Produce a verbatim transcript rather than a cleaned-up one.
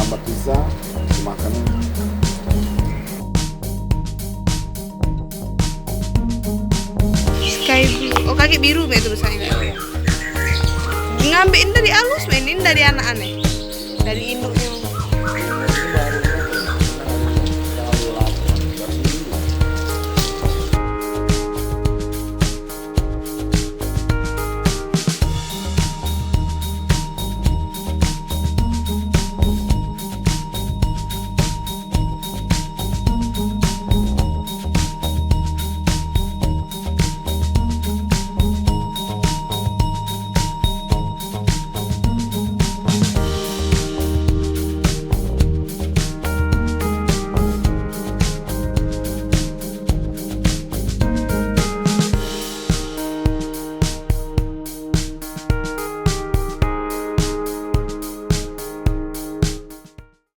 Tempat pizza, makanan. Sky blue. Oh, kaki biru be tu besar. Ngambil ini dari alus, men, ini dari anak aneh. Dari induk